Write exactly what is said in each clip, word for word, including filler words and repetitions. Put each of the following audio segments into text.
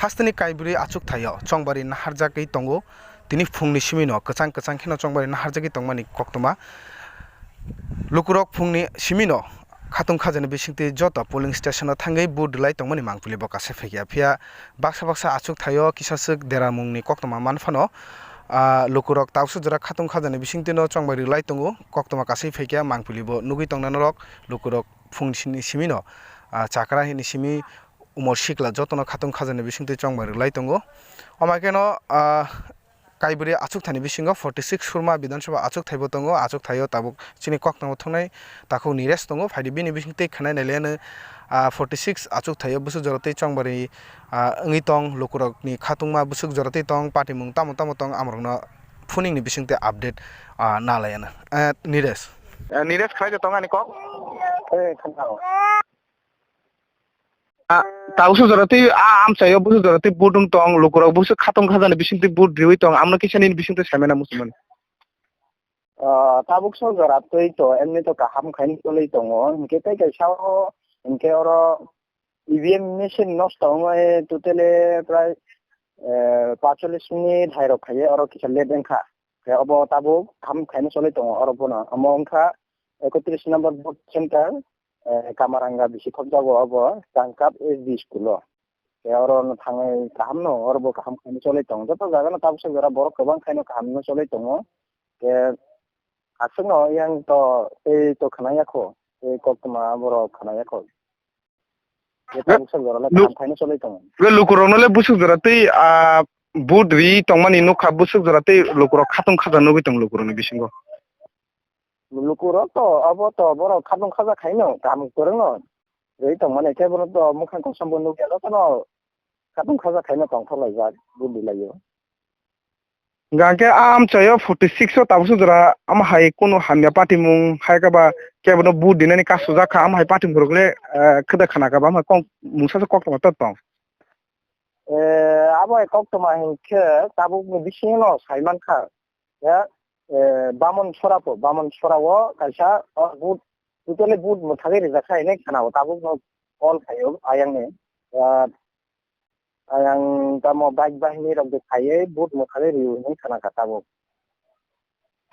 Hasteni Kaibrwi achukthai-o chongbari naharjagwi tongo. Tini phungni simino kwchang kwchang kheno chongbari naharjagwi tongmani koktwma. Lukurok phungni simino khatung khajani bisingtwi joto polling station-o thangwi vote rwlai tongmani mangpili bo kasai phaikha. Phiya baksa baksa achukthai-o kisaswk deramungni koktwma manphano, ah, lukurok tabuksa jora khatung khajani bisingtwino chongbari rwlai tongo. Koktwma kasai phaikha, mangpili bo nugwi tongnai norok. Lukurok phungni simino, ah, chakra hini simi umor sikla jotono khatung khajani bisingtwi chongbari rwlai tongo. Omo kheno, ah, Kaibrwi achukthani bisingo forty six surma Bidhan Sabha achukthaibo tongo. Achukthai-o tabuk chini koktwma thungnai takhuk Niresh tongo. Phaidi bini bisingtwi khwnai nailaiano, ah, forty six achukthai-o bwswk joratwi chongbari, ah, wngwi tong, lukurokni khatungma bwswk joratwi tong, patimung tamo tamo tong, amorokno phuning ni bisingtwi update, ah, nalaiano. Eh, Niresh. Eh, Niresh, khlai de tong ani kok? Eh, khna. Ah, tabuk sujara tei, ah, amchaio busu jora tei budung tong, lukurok busu khatong khajani bisingtwi bud riwi tong, amno kisa nini bisingtwi saimana muchungmani. Ah, tabuk sujara tei to, emni to kaham khaini choli tongo, hinkhe tei kaisa o, hinkhe oro E V M machine nosto wngwi totally prai, eh, pacholis minute hai rok khaiye, oro kisa late wngkha. Khe obo tabuk kaham khaini choli tongo, oro bono omo wngkha ekotris number booth center. Eh, Kamaranga bisi khobjago obo Changkap S D school o. Tei oro no thangwi kaham no, oro bo kaham khaino cholwi tongo. Joto jaga no tabuk suk jora borok kwbang khaino kaham no cholwi tongo. Tei aswk no yang to tei to khwnang ya kho, tei koktwma borok khwnang ya kho. Tei tabuk suk jora no kaham khaino cholwi tongo. Lukurok no le busuk jora tei, ah, vote ri tongmani nukha, busuk jora tei lukurok khatung khaja nugwi tongo lukurok ni bisingo. Lukurok to abo to borok khatung khaja khaino, kaham kwrwngno rwi tongmani khe bono to mukhang kosom bo nukya, jotono khatung khaja khaino tongthok laijak, budi laio. Hingkha khe a amchaio forty six o tabuk sujra ama hai kunu hamya patimung hai khe ba kebono bud dinani kasujak kha, ama hai patimung rok le, eh, khwda khana kha ba ama kok mungsa se koktwma to tong. Eh, abo hai koktwma hinkhe tabukni bisingo sai mankha. Ya, eh, Bamon Sora po, Bamon Sora o kaisa, o, vote, totally vote mwthagwi rijak kha hinwi khana o, tabuk no call khaio ayang ni. Ah, ayang tamo bike bahini rok de khaiwi vote mwthagwi rio hinwi khana kha tabuk.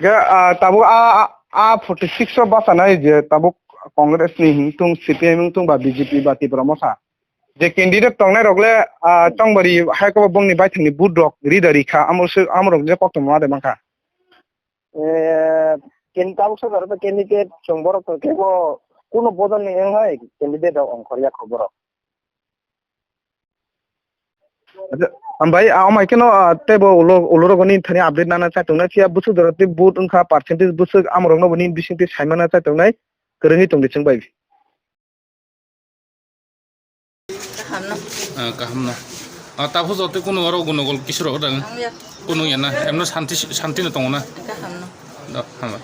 Ge, ah, tabuk a, a, a forty six o bachanai je tabuk Congress ni hing thung, C P M hing thung ba B J P ba Tipra Motha. Je candidate tongnai rok le, ah, hmm, chongbari hai kobo bongni baithangni vote rok rida rikha, amo se, amo rok je koktwma ma de mankha. Eh, ken-, tabuk saka rok candidate chwng borok to kebo kuno bodol ni wng hai candidate rok ongkhor ya kho borok. Acha, hambai, ah, amai keno, ah, tebo ulo, ulo rogoni thani update nana chai tongnai, phiya busuk jora tei vote wngkha percentage busuk amo rokno boni bisingtwi saimana chai tongnai, kwrwngwi tongdi chwng bai. Kaham no. Ah, kaham no. Ah, tabuk joto kunu oro gunogol kisiro odang. Ang ya. Kunu ya na, emno santi, santi no tongo na. Kaham no. Do, hama.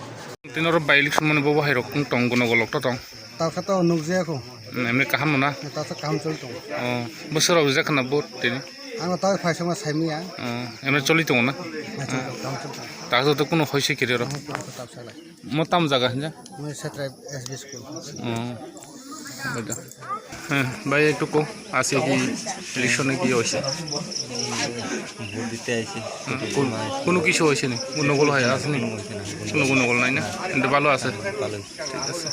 Tini oro by election mani bobo hai rok tong gunogol rok to tong. Talkha to nukjaya kho. Hmm, emni kaham no na. Talkha kaham choli tongo. Oh, bwswk rok rijak khna vote tini. Ang ta phaisa ma saimya. Oh, emni choli tongo na. Kaham choli tongo. Talkha to kunu hoise kiri oro. Talkha ta salai. Mo tam jaga hinja? Mo Setra S B school. Oh. Bada. Heh, bhai, ekটু কো, আজকে কি election এ কি হয়েছে? ভোট দিতে আইছি। হ্যাঁ, কোন, কোনো কিছু হয়েছে নি? কোনো নকল হয়, আছে নি? কোনো হয়েছে না। কোনো, কোনো নকল নাই না? কিন্তু ভালো আছে? ভালোই। ঠিক আছে।